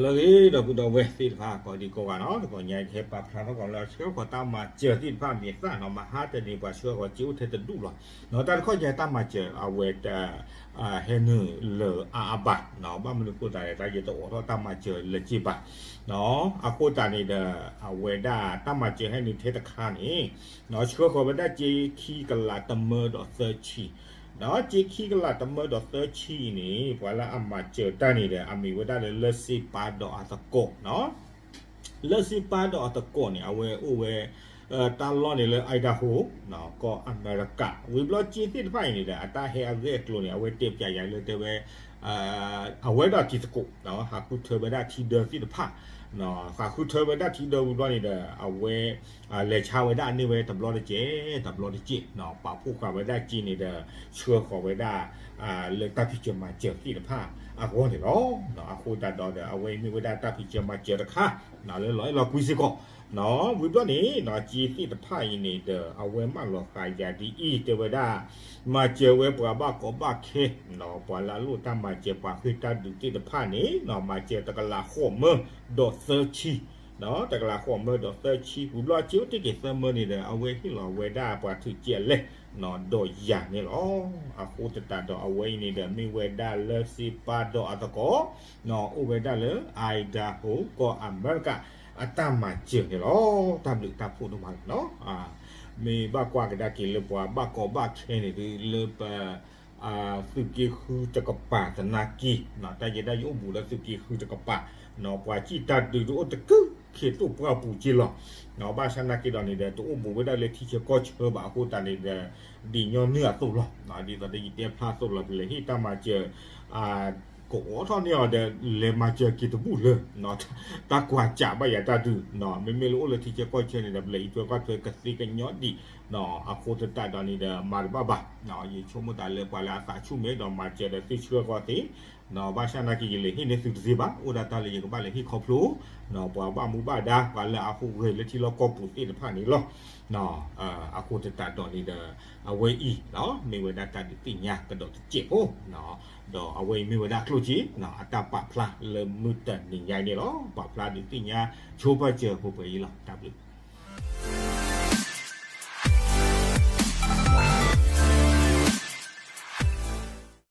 လၢအဂ့ၤ ဒီပုၢ်ဒီဝဲၢ်သ့ၣ်တဖၣ် ကိးဒံကိးဂၤနီၤ, တဂီၤညါကဟဲပာ်ဖျါထီၣ်ကီးလၢဆှၢဃီၤတၢ်မၤစၢၤသ့ၣ်တဖၣ်မ့ၢ်သၣ်နီၤ, မဟါတနံၤပှၤဆှၢဃီၤစ့အိၣ်ထဲတဒူၣ်လီၤ. တၢ်တခီယဲတၢ်မၤစၢၤအဝဲ ဟဲနုာ်လၢအါအါဘၣ်, ဘၣ်မနုၤအဃိသတးလဲၣ် တၢ်ယတအိးထီၣ်တၢ်မၤစၢၤလၢၤက့ဘၣ်. အဃိသတးန့ၣ်ဒီး အဝဲဒၣ်တၢ်မၤစၢၤဟဲနုာ်ထဲတခါန့ၣ် ဆှၢဃီၤဝဲဒၣ်စ့ခံကလးတမၢဒီးသၢဆံ, ဒီးစ့ခံကလးတမၢဒီးသၢဆံအံၤန့ၣ် ပှၤလၢအမၤစၢၤတၢ်န့ၣ်ဒီး အမ့ၢ်ဝဲဒၣ်လၢလၢစ့ပၢ်ဒီးအသကိး လၢစ့ပၢ်ဒီးအသကိးန့ၣ် အဝဲအိၣ်ဝဲ တၢ်လီၢ်န့ၣ်လၢ Idaho ကီၢ်အမဲရကၤ, ဝံၤဘျီစ့သ့ၣ်တဖၣ်အံၤန့ၣ်ဒီး အတၢ်ဟဲအဂ့ၢ်အကျိၤန့ၣ် အဝဲတဲပၠးယၤလၢတဲဝဲ အဝဲဒီးတံၤသကိး ဟးဃုထၢဝဲဒၣ်ထံဒၢသ့ၣ်တဖၣ်, ဟးဃုထၢဝဲဒၣ်ထံဒၢဝံၤဘျီန့ၣ်ဒီး အဝဲ လဲၤဆါဝဲဒၣ်န့ၢ်ဝဲတဘျီတကဲး တဘျီတကဲး, ပာ်ဖှိၣ်ဃာ်ဝဲဒၣ်စ့န့ၣ်ဒီး ဆှၢဃီၤဝဲဒၣ် လၢတၢ်ဖံးစၢၤမၤစၢၤသ့ၣ်တဖၣ်အဂီၢ်န့ၣ်လီၤ. အဃိသတးဒီးဒီး အဝဲအံၤမ့ၢ်ဝဲဒၣ်တၢ်ဖံးစၢၤမၤစၢၤတခါ လၢလီၤအဲၣ်လီၤကွံစ့ၢ်ကီး, ဝံၤဘျီန့ၣ် စ့သ့ၣ်တဖၣ်အံၤန့ၣ်ဒီး အဝဲမၢလီၤဃာ်ယၤဒ်အံၤ တဲဝဲဒၣ် မၤစၢၤဝဲပှၤဘၣ်ကီဘၣ်ခဲ ပှၤလၢအလိၣ်တၢ်မၤစၢၤ ပှၤဃ့ၢ်တၢ်ဒုးသ့ၣ်တဖၣ်န့ၣ် မၤစၢၤတကလးဃိးမၢဒီးသၢဆံ, တကလးဃိးမၢဒီးသၢဆံ ဝံၤဘျီစ့အိၣ်တ့ၢ်က့ၤသၢမၢန့ၣ်ဒီး အဝဲဟ့ၣ်လီၤဝဲဒၣ်ပှၤထုးကဲးအလဲၢ် ဒီးယၤန့ၣ်လီၤ. အဃိသတးဒီးအဝဲအံၤန့ၣ်ဒီး မ့ၢ်ဝဲဒၣ်လၢစ့ပၢ်ဒီးအသကိး အိၣ်ဝဲဒၣ်လၢ Idaho ကီၢ်အမဲရကၤ အတၢ်မၤစၢၤန့ၣ်လီၤ. တၢ်ဘျုးတၢ်ဖှိၣ်ဒိၣ်မးလီၤ. မ့ၢ်ဘၣ်ကွၢ်ကဒါက့ၤလၢပှၤဘၣ်ကီဘၣ်ခဲန့ၣ် လၢပ သုးက့ဃုတကပၤသနာ်က့ တၢ်ယဲဒၣ်ယအိၣ်ဘူးလၢသုးက့ဃုတကပၤ ပှၤစံၣ်တၢ်ဒုးတအိၣ်တကုၢ် ခ့တိၢ်ပှၢ်ပူၤက့လီၤ. ဘၣ်ဆၣ်နာ်က့ဒီးန့ၣ်ဒီး တအိၣ်ဘူးဝဲဒၣ်လၢထံဆၢကီၢ်ဆၢဘၣ်အဃိသတးန့ၣ်ဒီး ဒ်ညီနုၢ်အသိးလီၤ. ဒ်သိးဒီးယတဲဖျါအသိးလီၤ ပလဲၤဟ့ၣ်တၢ်မၤစၢၤ ကအိးထီၣ်န့ၢ်အီၤဒီး လဲၤမၤစၢၤက့ၤတဘူၣ်လၢ တၢ်ကွၢ်စးဘၣ်ယၤတၢ်ဒုး မ့မ့ၢ်လၢအိၣ်လၢထံဆၢကီၢ်ဆၢန့ၣ်ဒီး ပလဲၤအံးထွဲကွၢ်ထွဲကသ့ကညီဒံး အဃိသတးဒီးန့ၣ်ဒီး မၤတဘၣ်ဘၣ်. ယဆိကမိၣ်သးလၢပှၤလၢအသးဆူၣ်မဲဒီးမၤစၢၤဒီးသုဆှၢဃီၤသ့ ဘၣ်ဆၣ်နာ်က့ယလဲၤဟ့ၣ်န့ၢ်သုတသ့ဘၣ် အိၣ်ဒၣ်တၢ်လၢယကဘၣ်လဲၤဟ့ၣ်ခီဖျိ ပှၤဘၣ်မူဘၣ်ဒါပှၤလၢအဟူးဂဲၤလၢထံလီၢ်ကီၢ်ပူၤသ့ၣ်တဖၣ်န့ၣ်လီၤ. အဃိသတးဒီးန့ၣ်ဒီး အဝဲအံၤ မ့ၢ်ဝဲဒၣ်တၢ်ဒုးသ့ၣ်ညါကဒီးတစဲးဖိ ဒီးအဝဲအံၤမ့ၢ်ဝဲဒၣ်ကျိၣ်စ့ အတၢ်ပာ်ဖျါလၢမုၢ်တနံၤညါအံၤန့ၣ်လီၤ. ပာ်ဖျါဒုးသ့ၣ်ညါဆိပာ်စၢၤဖိပှဲၤအံၤလီၤ. တၢ်ဘျုး